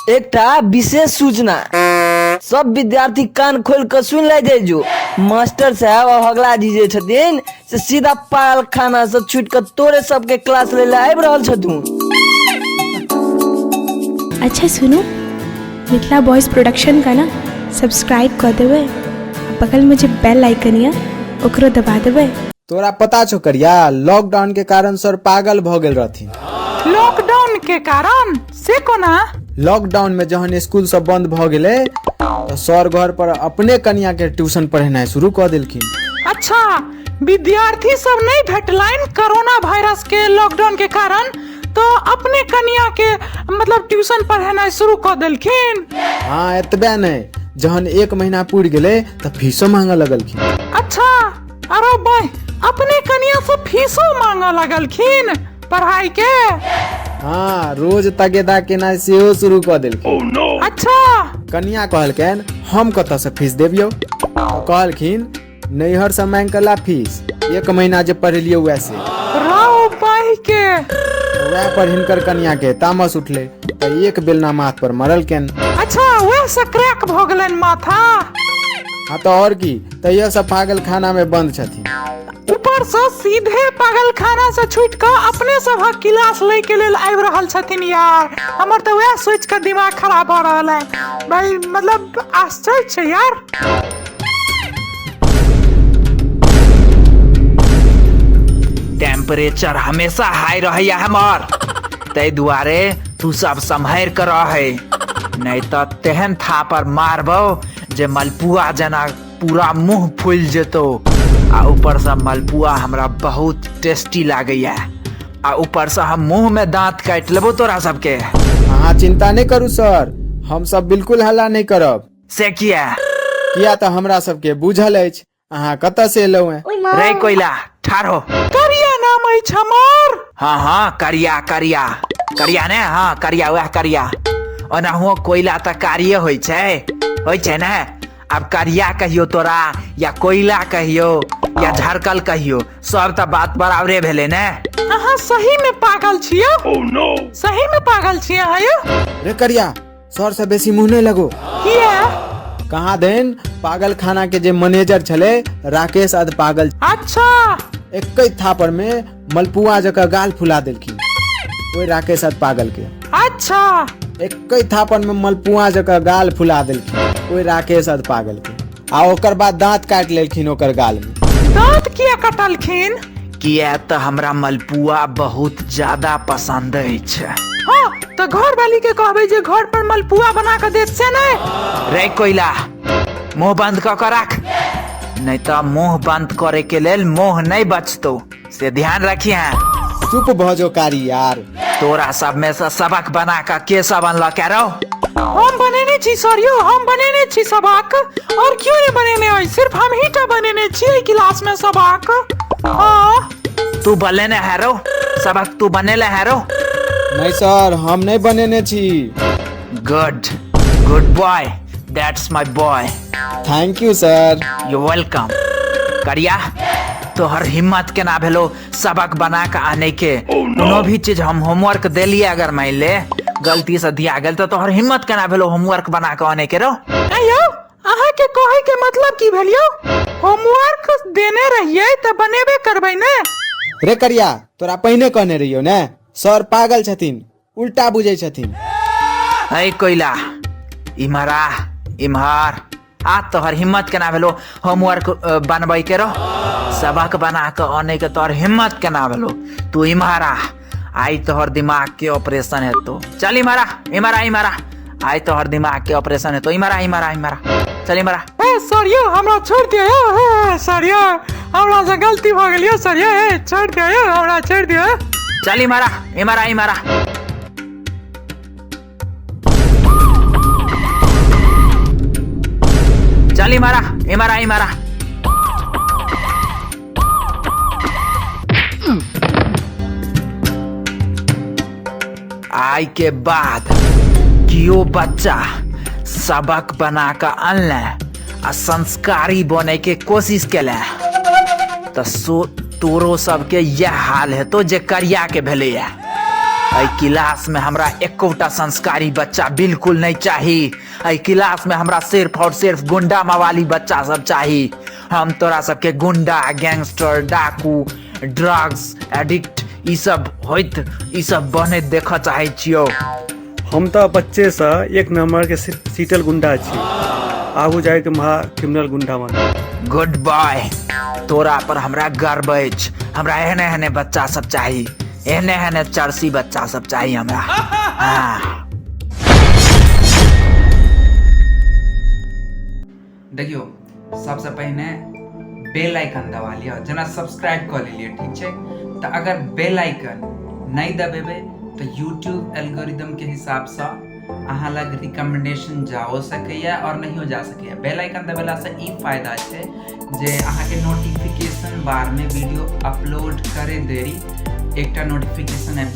एकटा विशेष सूचना, सब विद्यार्थी कान खोल के सुन ले जाय जो। मास्टर साहब अवहगला जी जे छथिन से सीधा पागल खाना से छूट के तोरे सबके क्लास ले ले आबि रहल छथुन। अच्छा सुनू, मिथिला बॉयज प्रोडक्शन का ना सब्सक्राइब कऽ देबै, बगल में जे बेल आइकन यऽ ओकरो दबा देबै। तोरा पता छौ करिया, लॉकडाउन के कारण सर पागल भ गेल रहथिन। लॉकडाउन के कारण? से कोना? लॉकडाउन में जहन स्कूल सब बंद भ गेलै त सर घर पर अपने कनिया के ट्यूशन पढ़ेनाइ शुरू क देलखिन। अच्छा, विद्यार्थी सब नहीं भेटलनि कोरोना वायरस के लॉकडाउन के कारण, तो अपने कनिया के मतलब ट्यूशन पढ़ेनाइ शुरू क देलखिन। हाँ, एतबे नहीं, जहन 1 महीना पूरि गेलै त फीसो मांगऽ लगलखिन। अच्छा, अरे भाई, अपने कनिया से फीसो मांगऽ लगलखिन पढ़ाई के? हाँ, रोज तगेदा केनाइ सेहो शुरू कऽ देलखिन। Oh, no. अच्छा। कनिया कहलकनि हम कतऽ से फीस देबियौ, तऽ कहलखिन नैहर से मांगि कऽ ला फीस, 1 महीना जे पढ़ेलियौ वएह से। राव बाई के। वएह पर हिनकर कनिया के तामस उठलै तऽ एक बेलना माथ पर मरलकनि। अच्छा, वएह से क्रैक भऽ गेलनि माथा। हाँ तऽ और की, तैयो सब पागल खाना में बंद छथिन। ऊपर से सीधे पागल खाना से छूट कऽ अपने सभक क्लास लै के लेल आबि रहल छथिन यार। हमर तऽ वएह सोचि कऽ दिमाग खराब भऽ रहल है भाई, मतलब आश्चर्य छै यार। टेम्परेचर हमेशा हाई रहैया हमर, ताहि दुआरे तू सब सम्हरि कऽ रहै, नहीं तऽ तेहन थापर मारबौ जे मलपुआ जेना पूरा मुंह फूलि जेतौ। आ ऊपरसँ मलपुआ हमरा बहुत टेस्टी लागैया, आ ऊपरसँ हम मुंह में दांत काटि लेबौ तोरा सबके। अहाँ चिंता नहीं करू सर, हम सब बिल्कुल हल्ला नहीं करब। से किया? किया तऽ हमरा सबके बुझल अछि अहाँ कतऽ से एलहुँ हैं। रे कोयला, ठाढ़ हो। करिया नाम अछि हमर। हाँ हाँ, करिया करिया करिया ने, हाँ करिया, वएह करिया। ओनाहुओ कोयला तऽ कारिये होइ छै, होइ छै ने? आब करिया कहियो तोरा या कोयला कहियो या झरकल कहियो, सब तऽ बात बराबरे भेलै ने। अहाँ सही में पागल छियै। Oh, no. सही में पागल छियै अहाँ यौ। रे करिया, सर से बेसी मुंह नहीं लगो। किया? कहाँ देन पागल खाना के जे मैनेजर छले राकेश अध पागल। अच्छा। एक थापर में मलपुआ जकाँ गाल फुला देलखिन ओहि राकेश अध पागल के। अच्छा। एक थापर में मलपुआ जकाँ गाल फुला देलखिन ओहि राकेश अध पागल के, आ ओकर बाद दांत काटि लेलखिन ओकर गाल में। दांत किया कटलखिन? किया तऽ हमरा मलपुआ बहुत ज्यादा पसंद अछि। हाँ, तऽ घर वाली के कहबै जे घर पर मलपुआ बना के देत से नहीं? रे कोयला, मुंह बंद कऽ के राख, नहीं तऽ मुंह बंद करे के लेल मुंह नहीं बचतो, से ध्यान रखिहे। चुप भऽ जो कारी यार। तोरा सब में से सबक बना के के सब अनलक रौ? हम बनेने छी सर यौ, हम बनेने छी सबक, और क्यों नहीं बनेने होइ, सिर्फ हम ही टा बनेने छी एहि क्लास में सबक। हाँ। तू बनेने है रौ सबक, तू बनेले है रौ? नहीं सर, हम नहीं बनेने छी। Good, good boy, that's my boy. Thank you sir. You welcome. करिया, तोहर हिम्मत केना भेलो सबक बना के आने के? Oh, no. कोनो भी चीज हम होमवर्क देलिए अगर मान ले गलती से दिया गेल तो तोहर हिम्मत केना भेलो होमवर्क बना के आने के रो? अयो, अहाँ के कहे के मतलब की भेल यौ? होमवर्क देने रहिए त बनेबे करबै ने। रे करिया, तोरा पहिने कहने रहियौ ने सर पागल छथिन, उल्टा बुझै छथिन। है कोयला, इम्हर आ, इम्हर आ, तोहर हिम्मत केना भेलो होमवर्क बनबै के रो? सबक बना के आने के तोहर हिम्मत केना भेलो? तू इम्हर आ, आइ तोहर दिमाग के ऑपरेशन हेतो। चल इम्हर आ, इम्हर आ, इम्हर आ, आइ तोहर दिमाग के ऑपरेशन हेतो। इम्हर आ, इम्हर आ, इम्हर आ, चल इम्हर आ। ए सर यौ, हमरा छोड़ि दियौ यौ, हे सर यौ, हमरा से गलती भऽ गेल यौ सर यौ, हे छोड़ि दियौ यौ, हमरा छोड़ि दियौ। चल इम्हर आ, इम्हर आ, इम्हर आ। चल इम्हर आ, इम्हर आ, इम्हर आ। आइ के बाद कियो बच्चा सबक बना कऽ अनले आ संस्कारी बने के कोशिश केले तऽ सो तोरो सबके यह हाल हेतो जे करिया के भेलैया। एहि क्लास में हमरा एकोटा संस्कारी बच्चा बिल्कुल नहीं चाही। एहि क्लास में हमरा सिर्फ और सिर्फ गुंडा मवाली बच्चा सब चाही। हम तोरा सबके गुंडा, गैंगस्टर, डाकू, ड्रग्स एडिक्ट ई सब होइत, ई सब बनैत देखऽ चाहै छियौ। हम तऽ बच्चेसँ एक नंबरके सीटल गुंडा छी, आगू जाइके महा क्रिमिनल गुंडा बनब। गुड बॉय, तोरा पर हमरा गर्व अछि। हमरा एहने एहने बच्चा सब चाही, एहने एहने चरसी बच्चा सब चाही हमरा। हाँ। देखियौ, सबसँ पहिने बेल आइकन दबा लिअ, जेना सब्सक्राइब कऽ लेलियै, ठीक छै? तऽ अगर बेल आइकन नहि दबेबै तऽ यूट्यूब एल्गोरिदमके हिसाबसँ अहाँ लग रिकमेंडेशन जाओ सकैए आओर नहियो जा सकैए। बेल आइकन दबेलासँ ई फायदा छै जे अहाँके नोटिफिकेशन बारमे वीडियो अपलोड करे देरी एकटा नोटिफिकेशन आबि जायत।